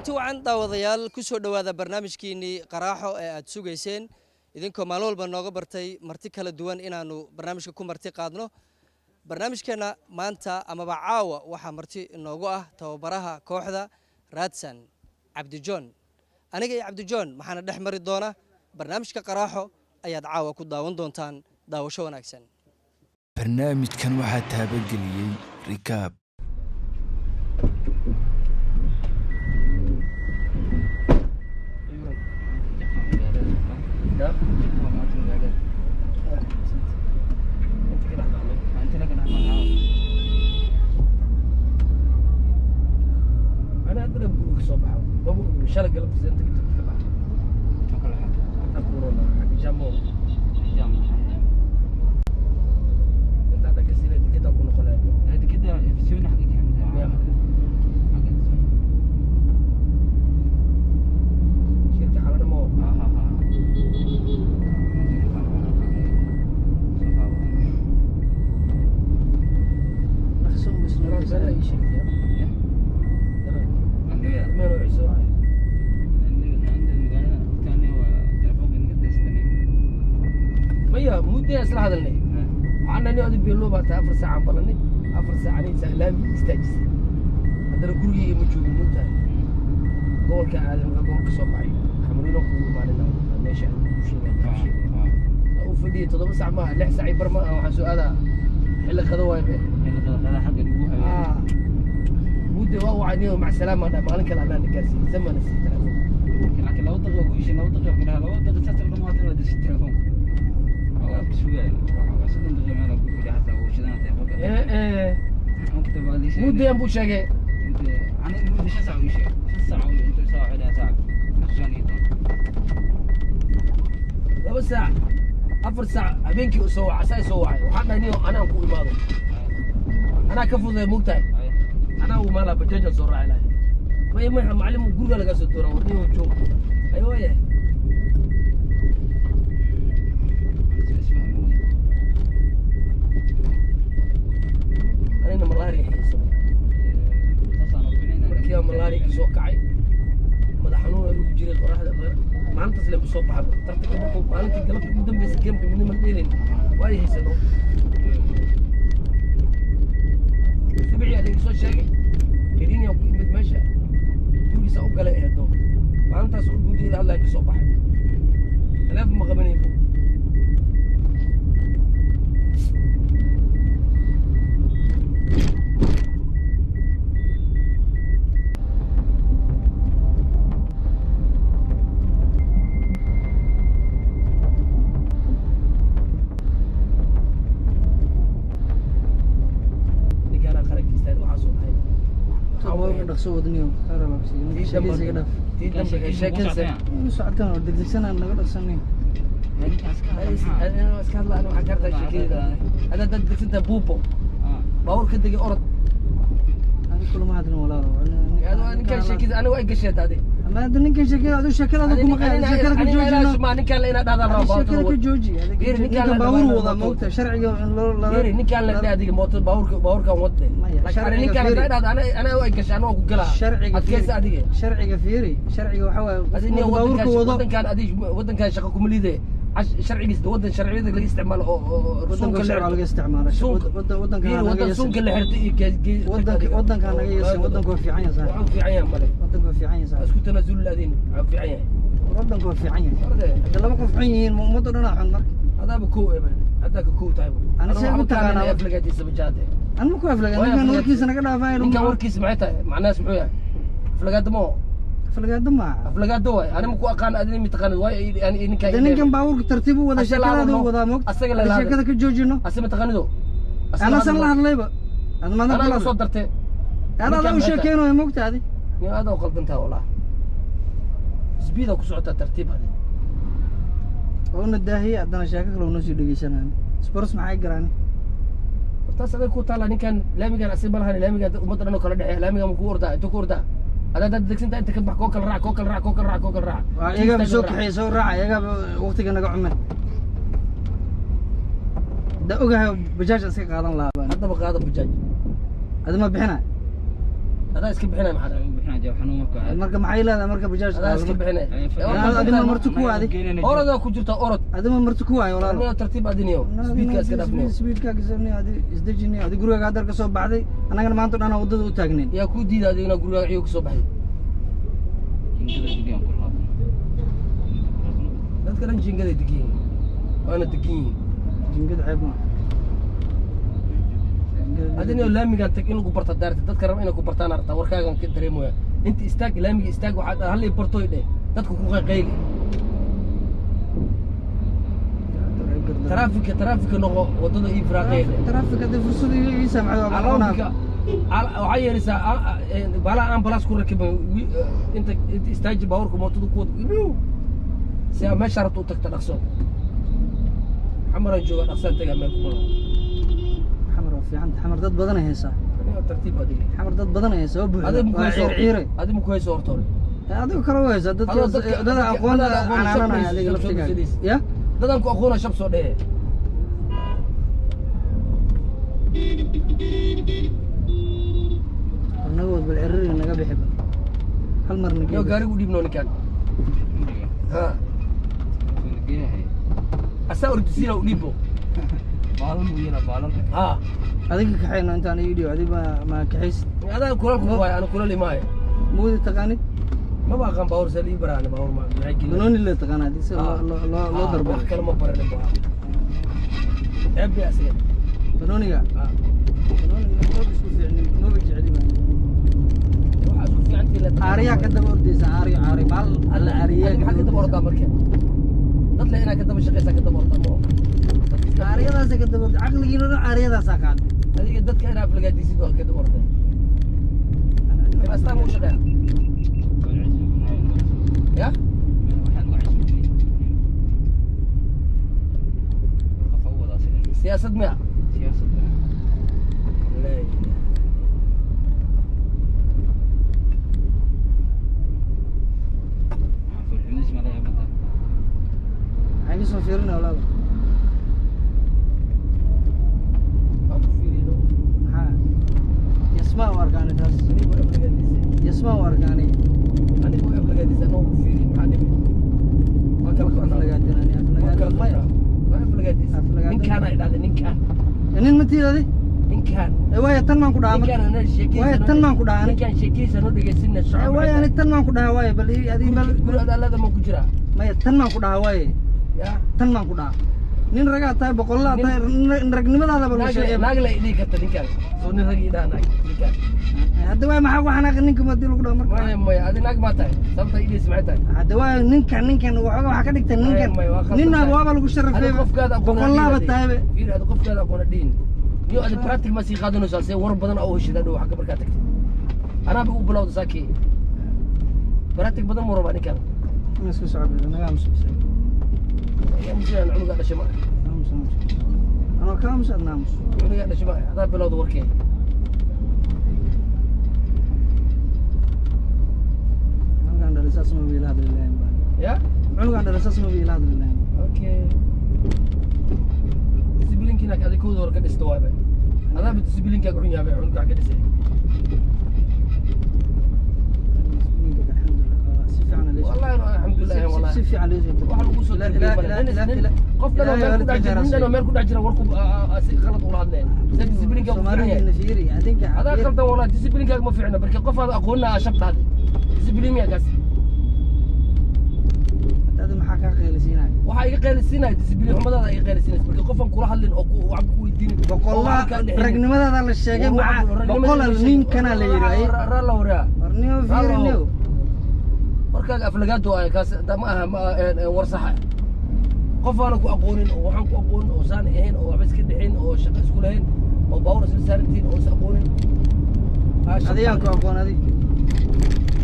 Kulanti wacan, daawadayaal. Ku soo dhowaada barnaamijkiinnii Qaraaxo ee aad sugayseen, idinkoo maalin walba nooga bartay marti kala duwan inaannu barnaamijka ku marti qaadno. Barnaamijkeenna maanta amaba caawa waxaa marti inoogu ah tababaraha kooxda Raadsan, Cabdijoon. Aniga iyo Cabdijoon maxaana dhex mari doona barnaamijka Qaraaxo ayaad caawa ku daawan doontaan. Daawasho wanaagsan. Barnaamijkan waxaa taabageliyey Rikaab. Maya, muddo isla hadalnay. Waxaan ani adi beelo baa tahay. 4 saacaan balanay, 4 saac anaysa laami istaajisay. Haddana gurigeyga ma joogin, mugtahay, gobolka aadan. Markaa gobolka soo baxay, Xamriino kugu imaanina meesha aan kuu sheegay u fadhiyay. 7 saac maaha, 6 saac iyo bar maaha. Waxaan soo aadaa xilli qado waay be. Muddo waa wacay niyo, mac salaama dha. Maalin kale anaa na gaarsiiyey, zamana sii telefoon. Laakiin 2 daqiiqo ku ishay, 2 daqiiqo ku dhaha, 2 daqiiqo saas dhamaatay, waa dasi telefoonka. Waa ku sugaya 30 daqiiqo meel ku fadhiya, xataa wuu shidana telefoonka. Muddayaan buu sheegay. Ani muddo 5 saac uu sheegay, 5 saac intuu soo xidhaa saac 15. 2 saac, 4 saac habeenkii u soo wacay, saa soo wacay. Waxaan dhahay, niyo, anaan ku imaado, anaa ka fududay, mugtahay, anaa u imaan lahaa, bajaajaan soo raaci lahay. Maya, maya, macalin, guriga lagaa soo doonaa. War niyo, joog ay waayahay. Anigna malaria hayso. Markii aan malaria ka soo kacay, madax xanuun ugu jiray, qoraxda maalintaas leen soo baxay tartanka. Markuu maalintii galabta ugu dambeysay gameka midnima dheelin, waa ay haysano. Subixii adeeg soo sheegay, keniiniyan ku imid meesha gurigiisa u galay eedo. Maalintaas muddo ila hadlaan ka soo baxay, taleefon ma qabanayn bu. Ninkaanaa qaranka istaagay, waxaasoo dhahay. Dhaqso wadniyo khayr Allah ku siiyo. Tii sheekadiisa iga dhaaf. Tii dambe ee sheekadiisa. Inu socotaan oo degdegsanaan naga dhaqsanayn. Iska hadla. Ana waxaan ka hartaa sheekadeyda. Hadaad dad degsantaa, buubo baabuur ka degay, orod. Ani kulama hadlin, walaalo. Ninkaan sheekadiisa aniga ay gashay adi. Ama hadda ninkan sheekada, adu sheekadaada kuma qeexin, sheekada ka joojino. Ma ninkaan la inaad dhahdaan rabaa. Sheekada ka jooji. Yeri, ninkaan ninkan la baabuur dhamaa wada mooto. Moogta sharciga in loo lala Yeri, ninkaan la dhahay adiga mooto baabuurka, baabuurkaan wadde. Maya, laakiin ani sharciga ninkaan fiiri. haddaa dhahdo ana ay gashay, ana waa ku galaa. Sharciga adkaysa adiga. Sharciga fiiri, sharciga waxa waaye adi qofku nin baabuurka wado. Wadankaan adi wadankaan shaqo kuma liide. Sharcigiisa wadan sharciyada laga isticmaalo oo wadanka suunka la sharciga laga xirto. Isticmaalo wadanka Fiiri, naga wadan yeesan. Suunka la xirto iyo wadanka wadanka naga yeesan. Wadanka waa fiican yahay saaxiib. Wuxuu fiican yahay male. Wadanka waa fiican yahay saaxiib. Isku tanaasul adin, wuxuu fiican yahay. Wadanka waa fiican yahay. Orde. Hadda laba qof xun yihiin, ma ummadda dhan aa xun marka? Hadaaba kow eba, haddaa ka kow tahay. Ani see u taqaanaa? Aflagaadiisa bajaade. An ma ku aflaga. Waa ninkan aflagaad. Warkiisa naga dhaafayn. Ninkan warkiisa maxay tahay? Macnahaas muxuu yahay? Aflagaada ma oo? Aflagaado maaha. Aflagaado waay. Ani ma ku aqaan, adina mi taqaanid waay ani ninkan. Hadda ninkan baabuurka tartiib u wada, Asaga la sheekadaada u hadlo. wadaa, moogta. Asaga la Hadda hadlo. Sheekada ka joojino. Ase ma taqaanido? Ana san la hadlayba ad madan anaa kula igu soo dartee. Ana adaa u ninkan. Sheekeynayo, moogta adi. Nin aad u qaldantaha wallah, speed ku socotaa, tartiib adi. Oo una daahiye, haddana sheeko kale unoo sii dhegeysanayo. Sports maxay garaani? Hortaas adag ku taala. Ninkan laamigan asi ma lahan, laamigan ummadda dhan oo kala dhexeeya. Laamigan ma kuu ordaa? Intuu ku ordaa? Adaa dad degsantaa, inta ka bax, koo kala raac, koo kala raac, koo kala raac, koo kala raac. Waa iyagaaba soo kaxeeye, soo raaca iyagaaba waqtiga naga cume. Da ogahay bajaaj iska qaadan lahaa baan. Haddaba qaada bajaaj. Adi ma bixina. Adaa iska bixinaya maxaa? U bixinaa jaab xanuun marka. Marka maxay leedahay marka bajaaj? Adaa iska bixinaya. Adima marti ku waaday. Orodaa ku jirta orod. Adima marti ku waayo walaalo. Aniga tartiib adiniyo. Speedka iska dhaafniyo. Speedka iska adi isdejini adi gurigaaga hadda ka soo baxday, annagana maanta dhan waddada u taagnayn. Yaa kuu diida adigna gurigaaga ciyo kasoo baxay? Jingada degan ku laabno. Dadka dhan jingaday degan yihiin, waana degan yihiin. Jingada ceeb ma. Adina laamigan tag in lagu barta daarta, dadka raba inay ku bartaan arta warkaagan ka dareemaya. Inta istaag, laamiga istaag, waxaad halii bartooy dheh, dadka ku qayqayli. Taraafika taraafika noqo, waddada ii firaaqeey dheh. Taraafika hadii fursad ii saamxdo waa calaamka waxaa yeelaysaa baalaha ambulance ku rakibay inta inta istaaji baabuurka mootada ku wad si aa meesha rabta u tagta dhaqso. Xamaraan jooga, dhaqsaan tagaa meel ku maro. Xamar waa fiicanta, xamar dad badan ay haysaa. Aniga tartiib adiga. Xamar dad badan ay haysaa, waa buuxda. Adiga Waa ciir ciire. Adiga maku hayso horta hore. Adigo kale waa haysaa dadka. Adoo dad aqoon dad aqoon canaananaya adiga shab laftigaaga shab ya. Dadaan ku aqoona shab soo dhehe. Annaga bal ciriri naga bixi bal hal mar yo naga. Gaarigu dhiibno ninkaan ha asaa ordisiina u dhiibbo. Baalan buu yeelaa baalan. Ha. Adiga kaxayno intaan ii dhiyo, adiga ma kaxaysid. Adaa kulal ku waayo, ana kulal imaayo. Mawada taqaanid? Maba aqaan baabuur, see lii baraana baabuur ma maxay gelin. Banooni la taqaanaa hadii si loo loo loo darbo. Wax kale ma baranin baa ceeb bay asiga. Banooniga. Banooniga maba isku fiicnin, maba jecli baan. Waxaa isku fiicantii la Caariyaa ka daba ordaysa, caariyo caariyo baal alla caariyaa. Adiga maxaa ka daba ordaa marka? Dad le inaa ka daba shaqaysaa ka daba ordaa ma oga. Caariyadaasa ka daba orday, caqligiina dhan caariyadaasaa qaaday. Adiga dadka inaa aflagaadisid waa ka daba orday. Kan astaan muu shaqeeya ya? Siyaasad miya? Maxay ka soo fiirinaya walaalo? Waan ku fiiriyno. Maxaa yasmaa u arkaani taas? Anigu aflagaadiisay. Yasmaa u arkaani. Anigu aflagaadiisay, anoo ku fiiriy, maxaa dhibi? Waa kala qabnaa. Aflagaadinani Waa kala aflagaadin maya. qabnaa. Waa aflagaadiisay. Aflagaadin. Ninkaan ay dhahday ninkaan. Nin ma tiidadi? Ninkaan. Waaya tan maan ku dhahaa marka. Ninkaan ana sheekadiisa. Waaya tan maan ku dhahaa ani. Ninkaan sheekadiisa noo dhegeysinna. Eh, waaya ani tan maan ku dhahaa waaye bal adi bal. Guri adaalada ma ku jiraa? Maya, tan maan ku dhahaa waaye. Ya. Tan maan ku dhahaa, nin ragaa tahay, boqollaa tahay, ragnimadaada bal sheegay. Naag la idhihi karta ninkaan soo nin rag idhaha naag ninkaan. Hadda waaya maxaa ku xanaaqay ninka hadii lagu dhaho marka? Maya maya, adi naag maa tahay, sababta idhihis maxay tahay? Hadda waaya ninkan waxooga waxaa ka dhigtay ninkan. Maya, waa khaldan Ninna tahay. waaba lagu Adi sharafay qofkaada aqoon boqollaaba tahaybe. Fiir, adi qofkaada aqoon dhihin niyo, adi practic ma sii qaadanaysaa see war badan oo heshida dhow xagga markaa tagtay anaaba u bilowda saakii practic badan muu rabaa ninkaan. Ma isku socdo, naga aamus bisay. Ayaa muslimaan cunugaa dhashay ma Aamus aamus, anoo ka aamus, adna aamus. Cunugaa dhashay ma adaa bilowda warkee. Cunugaan dhalay saas ma wiila hadli lahayn baa. Ya. Cunugaan dhalay saas ma wiila hadli lahayn. Okay, disiblinkiina adi kooda hore ka dhista waaba adaaba disblinkaaga xun yahay cunugaa ka dhisay. Alxamdulilah, si fiican wallahi alxamdulilah wallahi si fiican loo soo waxa lagu soo tarbiyey male qof dhan oo meel ku dhex jira, nin dhan oo meel ku dhex jira warku si qalad ula hadleen se disblinkaagu fiican yahay. Soomaalida fiiri adinka. Adaa qaldan wallahi, disblinkaaga ma fiicna marka qof aad aqoonna aa shab dhahday disblin miya kaas? Hada maxaa kaa qeylisiinaya? Waxaa iga qeylisiinaya disblin xumadaada iga qeylisiinaysa marka qofan kula hadlin oo ku waxba ku weydiinin oo Boqollaa waxba kaa dhexinin. Ragnimadaada la sheegay maca boqolal ninkana la yidhi ay. Ralla waraa. Warnimo fiiri new. Warkaaga aflagaado ay kaas ma aha ma aha war sax ah. Qof aanan ku aqoonin oo waxaan ku aqoonin oo saan ahayn oo waxba iska dhixin oo shaqo isku lahayn oo baawur isla saarantiin oo is aqoonin. Adigaan ku aqoon adig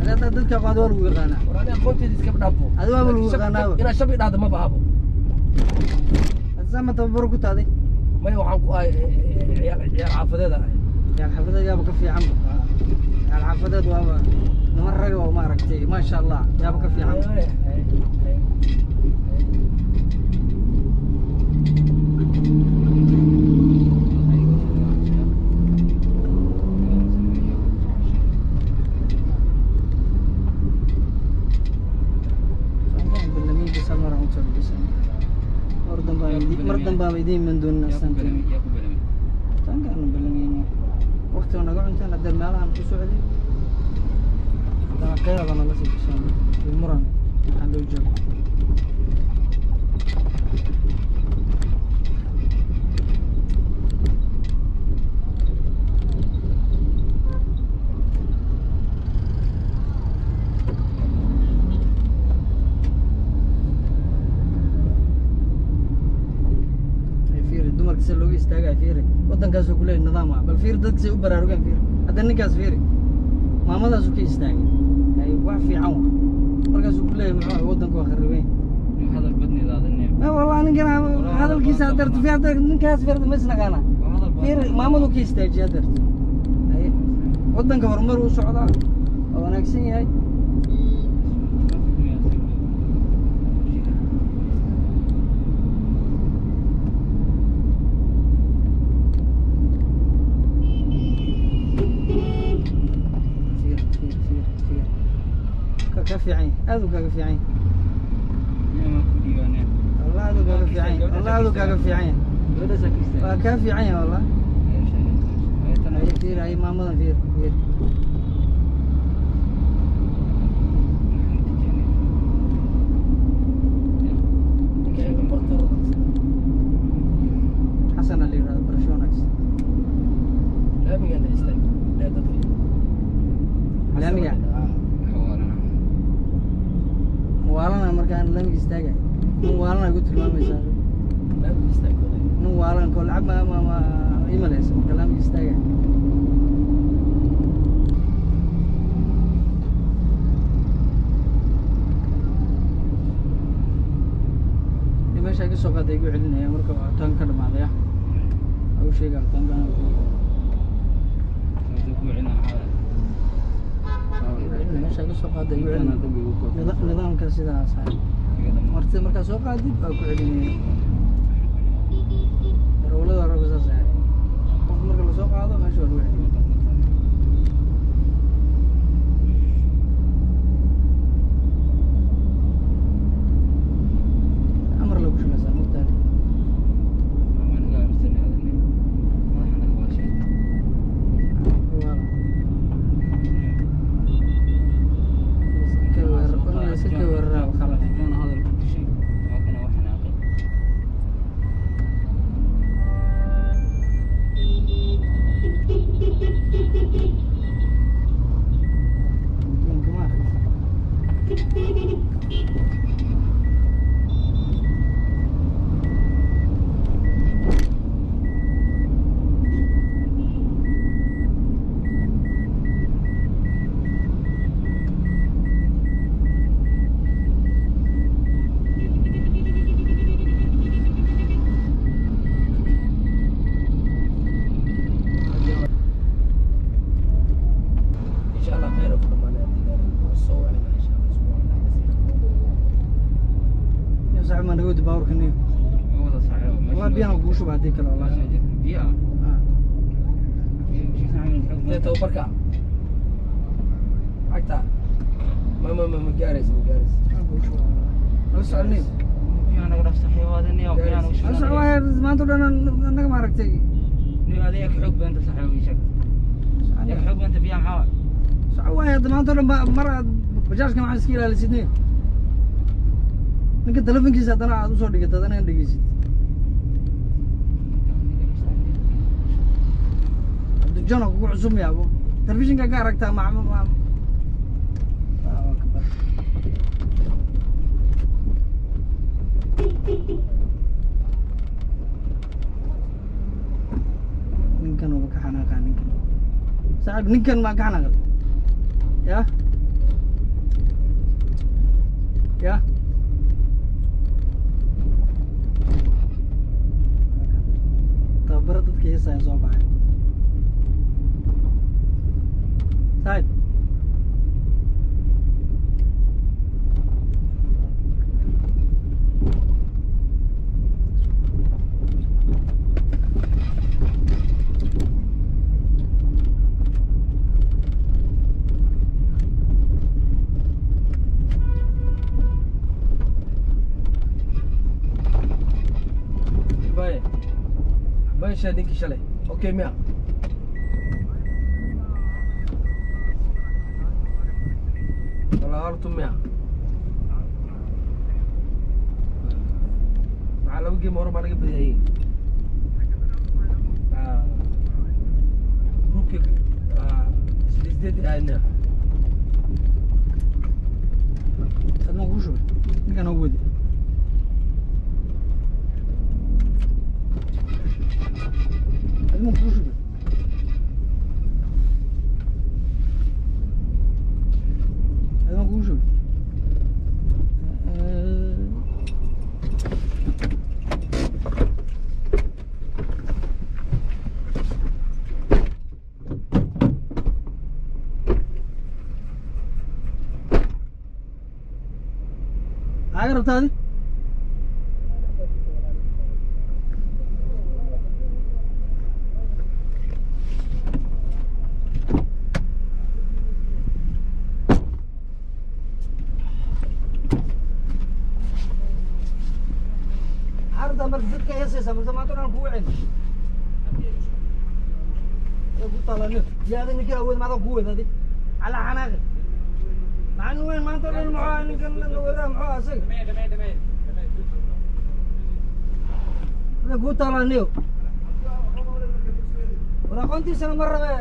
adi haddaa dadka aqoon waa lagu yaqaanaa. War ani aqoonteeda iskaba dhaafo. Adi waaba lagu yaqaanaaba. Inaad shab idhaahdo ma bahabo. Hadda sama tababar ku taaday? Maya, waxaan ku ahay ciyaar ciyaar xaafadeed ahay. Ciyaal xaafadeed yaaba ka fiicanba, ciyaal xaafadeed waaba niman raga oo maaragtay maasha allah yaaba ka fiican. doonina astaanteena. Yaa ku belamay? Taankaanu ballamayna waqtiga naga cunteen haddee meelahan ku socday, haddana qeyraba nala sii gashaan iyo muran waxaa loo joogo. Ay fiiri dumarka sida looga istaagaya, fiiri waddankaasoo kuleeyahy nidaam ah. Bal fiiri dadka say u baraarugaan, fiiri hadda ninkaas, fiiri maamadaasuu ka istaagay. Ay wax fiican wa markaasuu kuleeyahy muxuu ahay, waddanku waa kharribeyn. Hadal badneed aadane. Ma wallahi ninkan hadalkiisa hadeerto fiir, hadda ninkaas fiir ma isnaqaana. Fiir maamadu ka istaajiya hadeerto. Ay waddanka horumar uu socdaa, waa wanaagsan yahay. Fiir fiir fiir fiir ka fiican yahay, aad uu kaaga fiican yahay. Wallah aad uu kaaga fiican yahay, wallah aad uu kaaga fiican yahay, waa kaa fiican yahay wallah. Ay fiir, ay maamadan fiir fiir. Ninka ay barto. Xasan la yidhahdo, barasho wanaagsan. Laamigana istaag lee dadka. Laamiga? Waalana markaan laamiga istaagay, nin waalana igu tilmaamaysaa. Laamiga istaag oday. Nin waalan koo lacag ma imalaysa marka laamiga istaagay. Iyo meesha iga soo qaaday igu celinaya marka waa taan ka dhamaadaya waa u sheegaa taanka anaa ku celinaya, meesha iga soo qaaday igu celinaya. Nidaamka sidaas ah martida markaa soo qaadid waa ku celinaya. Darawallada raba saas ahay, qofka marka lasoo qaado meesha waa lagu celiya. Amar lagu shaqeysaa mogtahay. Iska weeraraa khalad. Adduunka ma aragtay. Insha Allah khayr ku dhamaanaya haddii Ilaahay soo wacina insha Allah isbuuca dhexdiisa. Nin saaxiib maa naga wadi baabuurka nin. Wallah biyaan kugu shuba haddii kale wallah. Ah. Dee tababarka cagta ma gaaraysa, ma gaaraysa. Biyaan kugu shuba wallah. Naga soconay. Naga socon waaye maanta oo dhan annaga ma aragtay. Socon waaye hadda maanta oo dhan mar aad bajaajka maxaa iska ilaalisid nin. Ninka telefonkiisa haddana aad usoo dhigatay haddana aan dhegeysid. Cabdijoon oo kugu cusub miyaa? Telefishinka ka aragtaa ma Ah, waa ka bad. Ninkan waa ka xanaaqaa ninkan. Saaxiib ninkan maa ka xanaaqay? Ya? Ya? Tababaro dadka heesaya soo baxay. Saaxiib. Bye. Meesha ninkii shalay okay miya wala horta miya maxaa laba game hore baa laga badiyay groupka sideed aadna Adma kugu shubay ninkan ugu wadi adma kugu shubay adma kugu shubay. Maxaa ka rabtaa adi? Maxaa rabtaa marka dadka heesaysa marka maanta dhan kugu celin ee ku taalano yaada ninka awood maada kugu wada adi cala xanaaqi macalin weyn maanta dhan muxuu ahaa ninkan la wadaa muxuu ahaa isaga Ada ku taalaniyo war aqoontiisana ma rabe.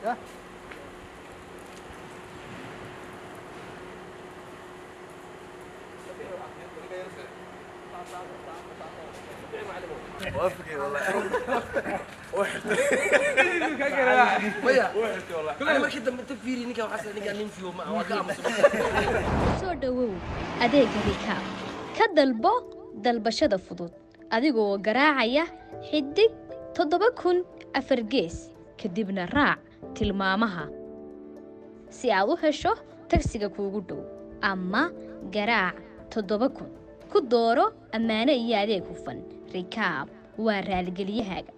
Ya. Maya ana markii dambe inta fiiri ninkan waxaa ninkan nin fiyo ma waa ka aamusan. Soo dhowow adeega Rikaab ka dalbo dalbashada fudud adigoo garaacaya *7000 4# kadibna raac tilmaamaha si aad u hesho tagsiga kuugu dhow ama garaac 7000 ku dooro ammaano iyo adeeg hufan. Rikaab waa raaligelyahaaga.